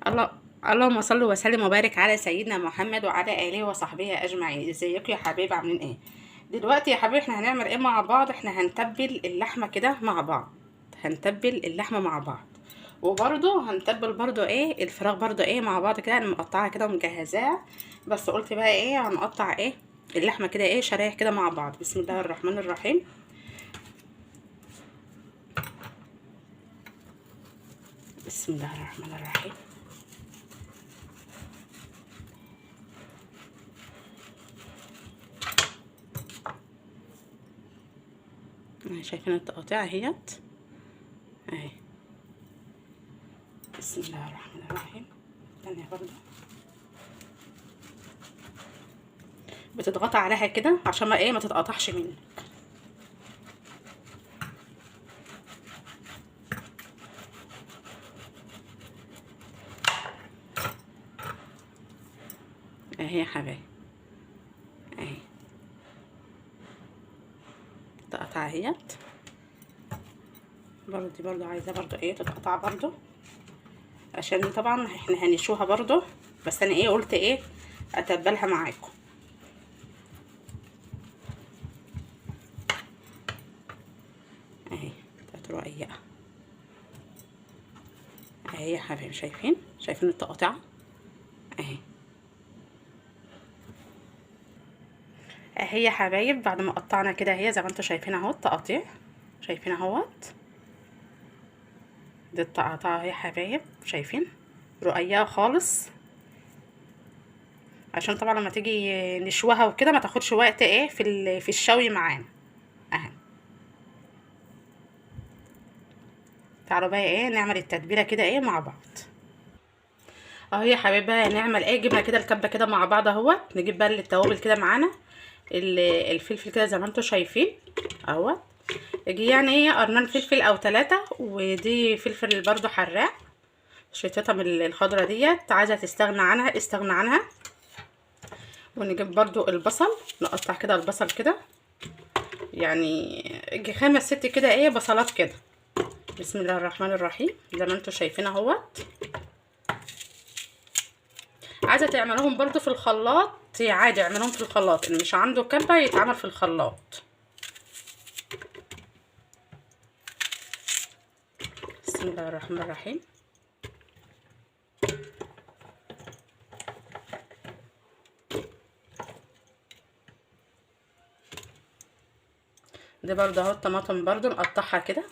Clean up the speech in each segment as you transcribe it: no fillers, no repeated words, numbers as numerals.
الله اللهم صل وسلم وبارك على سيدنا محمد وعلى اله وصحبه اجمعين. ازيكم يا حبايب؟ عاملين ايه دلوقتي يا حبايب؟ احنا هنعمل ايه مع بعض؟ احنا هنتبل اللحمة كده مع بعض، هنتبل اللحمة مع بعض، وبرده هنتبل برده ايه الفراخ برده ايه مع بعض كده. انا مقطعها كده ومجهزاها، بس قلت بقى ايه هنقطع ايه اللحمة كده ايه شرايح كده مع بعض. بسم الله الرحمن الرحيم. بسم الله الرحمن الرحيم. شايفين التقاطيع اهيت اهي. بسم الله الرحمن الرحيم. الثانية برضو بتضغطي عليها كده عشان ما ايه ما تتقطعش منك. اهي يا حبايبي اهي تقطع اهيت برضو. دي برضو عايزه برضو ايه تتقطع برضو، عشان طبعا احنا هنشوها برضو، بس انا ايه قلت ايه اتبلها معاكم. اهي بتاعت رقيقه اهي يا حبايبي. شايفين شايفين التقاطع اهي اهي يا حبايب. بعد ما قطعنا كده اهي زي ما انتم شايفين اهو التقاطيع، شايفين اهوت دي التقاطع اهي يا حبايب. شايفين رقيقه خالص، عشان طبعا لما تيجي نشوها وكده ما تاخدش وقت ايه في الشوي معانا اهي. تعالوا بقى ايه نعمل التتبيله كده ايه مع بعض اهو يا حبايب. بقى نعمل ايه، جبنا كده الكبه كده مع بعض اهوت. نجيب بقى التوابل كده معانا، الفلفل كده زي ما انتم شايفين اهوت. يجي يعني ايه قرنان فلفل او 3، ودي فلفل برضو حراق، شطيطه من الخضرة ديت، عايزه تستغنى عنها استغنى عنها. ونجيب برضو البصل، نقطع كده البصل كده يعني يجي 5 6 كده ايه بصلات كده. بسم الله الرحمن الرحيم زي ما انتم شايفين اهوت. عايزه تعملوهم برضو في الخلاط عادي، اعملوهم في الخلاط، اللي مش عنده كبه يتعمل في الخلاط. بسم الله الرحمن الرحيم. ده برضو اهو الطماطم برضو نقطعها كده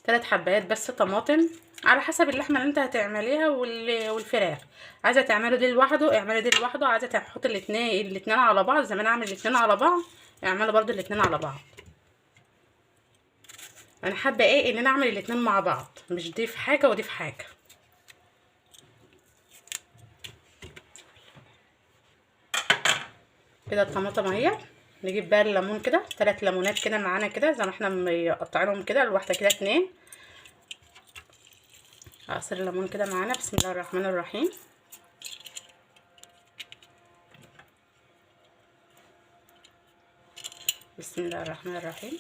3 حبايات بس طماطم، على حسب اللحمة اللي انت هتعمليها والفراخ. عايزه تعملي دي لوحده اعملي دي لوحده، عايزه تحطي الاثنين على بعض زي ما انا اعمل الاثنين على بعض اعملوا برضو الاثنين على بعض. انا حابة ايه ان انا اعمل الاثنين مع بعض، مش دي في حاجة ودي في حاجة. كده الطماطم اهي. نجيب بقى الليمون كده، 3 ليمونات كده معانا كده زي ما احنا مقطعينهم كده، الواحدة كده 2. عصير الليمون كده معانا. بسم الله الرحمن الرحيم. بسم الله الرحمن الرحيم.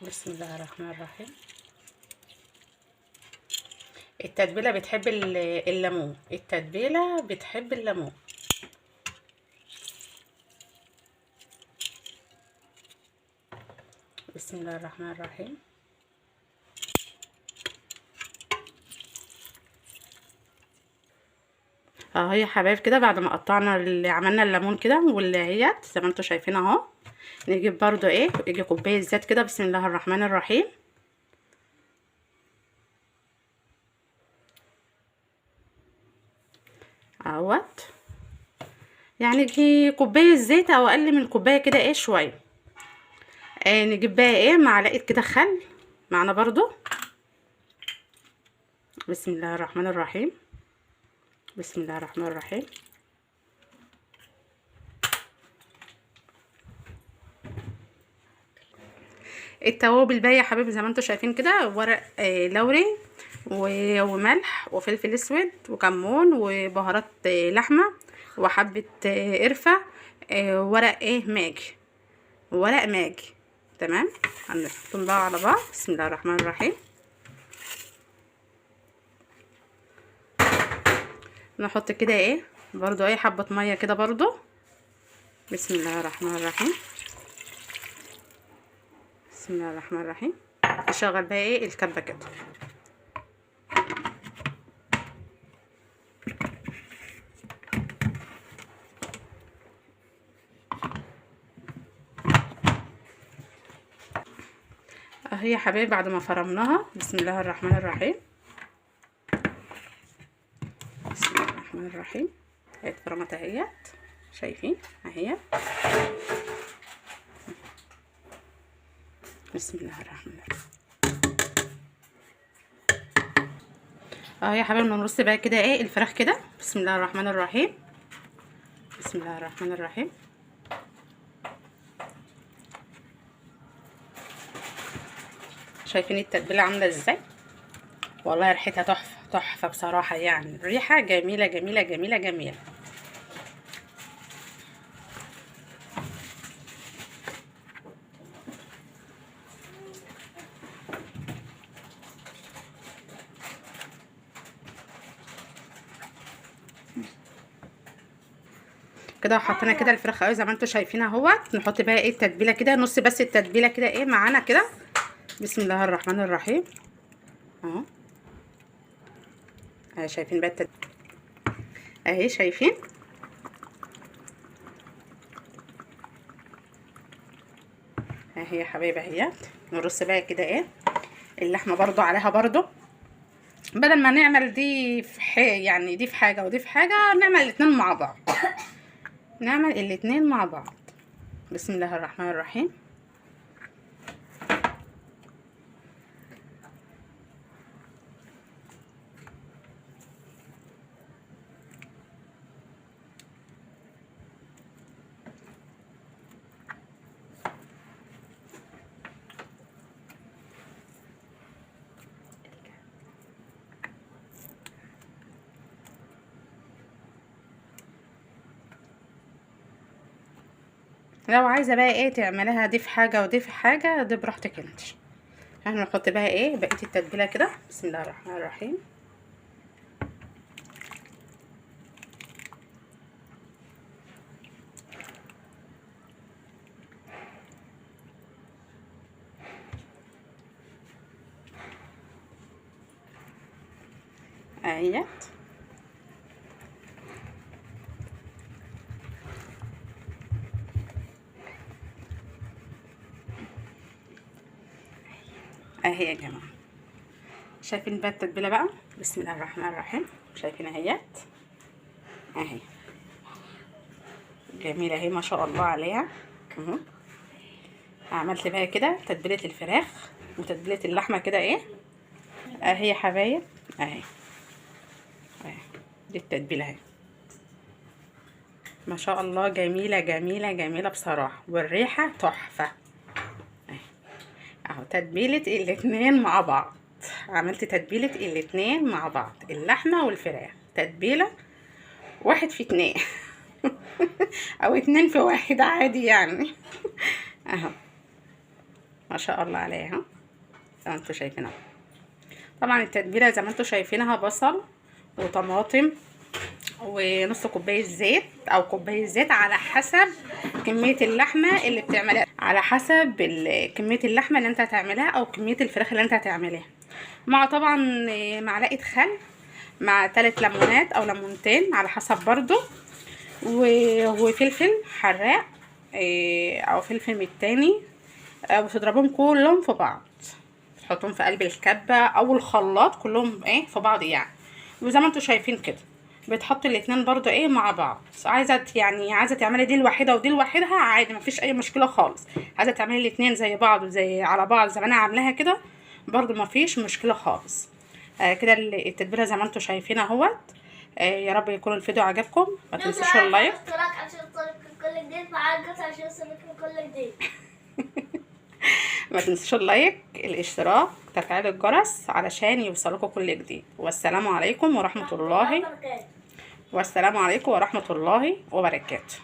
بسم الله الرحمن الرحيم. التتبيله بتحب الليمون، التتبيله بتحب الليمون. بسم الله الرحمن الرحيم. اهو يا حبايب كده بعد ما قطعنا اللي عملنا الليمون كده واللي زي ما انتم شايفين اهو. نجيب برضو ايه يجي كوباية زيت كده. بسم الله الرحمن الرحيم. اهوت يعني يجي كوباية زيت او اقل من كوباية كده ايه شوية. نجيب بقى ايه معلقه كده خل معنا برضو. بسم الله الرحمن الرحيم. بسم الله الرحمن الرحيم. التوابل بقى يا حبايبي زي ما انتم شايفين كده، ورق لوري وملح وفلفل اسود وكمون وبهارات لحمه وحبه قرفه، ورق ايه ماجي، ورق ماجي. تمام، هنحطهم بقى على بعض. بسم الله الرحمن الرحيم. نحط كده ايه برضو اي حبة مية كده برضو. بسم الله الرحمن الرحيم. بسم الله الرحمن الرحيم. نشغل بقى ايه الكبة كده. اهي يا حبايبي بعد ما فرمناها. بسم الله الرحمن الرحيم. بسم الله الرحمن الرحيم. اهي اتفرمت اهيت، شايفين اهي. بسم الله الرحمن الرحيم. اهي يا حبايبي نرص بقى كده ايه الفراخ كده. بسم الله الرحمن الرحيم. بسم الله الرحمن الرحيم. شايفين التتبيله عامله ازاي؟ والله ريحتها تحفة تحفة بصراحة، يعني الريحة جميلة جميلة جميلة جميلة. كده حطينا كده الفراخ اهي زي ما انتم شايفين اهوت. نحط بقى ايه التتبيله كده، نص بس التتبيله كده ايه معانا كده. بسم الله الرحمن الرحيم. اهو شايفين بقى اهي، شايفين اهي يا حبايبي اهيت. نرص بقى كده ايه اللحمة برضو عليها برضو، بدل ما نعمل دي في يعني دي في حاجة ودي في حاجة، نعمل الاتنين مع بعض. نعمل الاتنين مع بعض. بسم الله الرحمن الرحيم. لو عايزه بقى ايه تعملها دي في حاجة ودي في حاجة، دي براحتك انت. احنا نحط بقى ايه بقية التتبيله كده. بسم الله الرحمن الرحيم. اهيت. اهي يا جماعة، شايفين بقى التتبيله بقى. بسم الله الرحمن الرحيم. شايفين اهيت اهي، جميلة اهي ما شاء الله عليها. عملت بقى كده تتبيله الفراخ وتتبيله اللحمة كده ايه اهي يا حبايب. اهي اهي دي التتبيله اهي، ما شاء الله جميلة جميلة جميلة بصراحة، والريحه تحفة. اهو تتبيله الاتنين مع بعض. عملت تتبيله الاتنين مع بعض، اللحمة والفراخ، تتبيله 1 في 2 او 2 في 1 عادي يعني. اهو ما شاء الله عليها زي ما انتوا شايفينها. طبعا التتبيله زي ما انتوا شايفينها بصل وطماطم ونص كوباية زيت او كوباية زيت على حسب كمية اللحمة اللي بتعملها، على حسب كمية اللحمة اللي انت هتعملها او كمية الفراخ اللي انت هتعملها، مع طبعا معلقه خل مع 3 ليمونات او ليمونتين على حسب برضو، وفلفل حراق او فلفل من التاني، وتضربهم كلهم في بعض، تحطهم في قلب الكبه او الخلاط كلهم ايه في بعض يعني. وزي ما انتوا شايفين كده بتحط الاتنين برضو ايه مع بعض. عايزه يعني عايزه تعملي دي لوحدها ودي لوحدها عادي، مفيش اي مشكلة خالص. عايزه تعملي الاتنين زي بعض وزي على بعض زي ما انا عاملاها كده برضو مفيش مشكلة خالص. كده التتبيله زي ما انتوا شايفين اهوت. يا رب يكون الفيديو عجبكم، ما تنسوش ال like عشان يوصلك كل جديد، عشان يوصلك كل جديد. ما تنسوش ال like، الاشتراك، تفعيل الجرس علشان يوصلكم كل جديد. والسلام عليكم ورحمة الله، والسلام عليكم ورحمة الله وبركاته.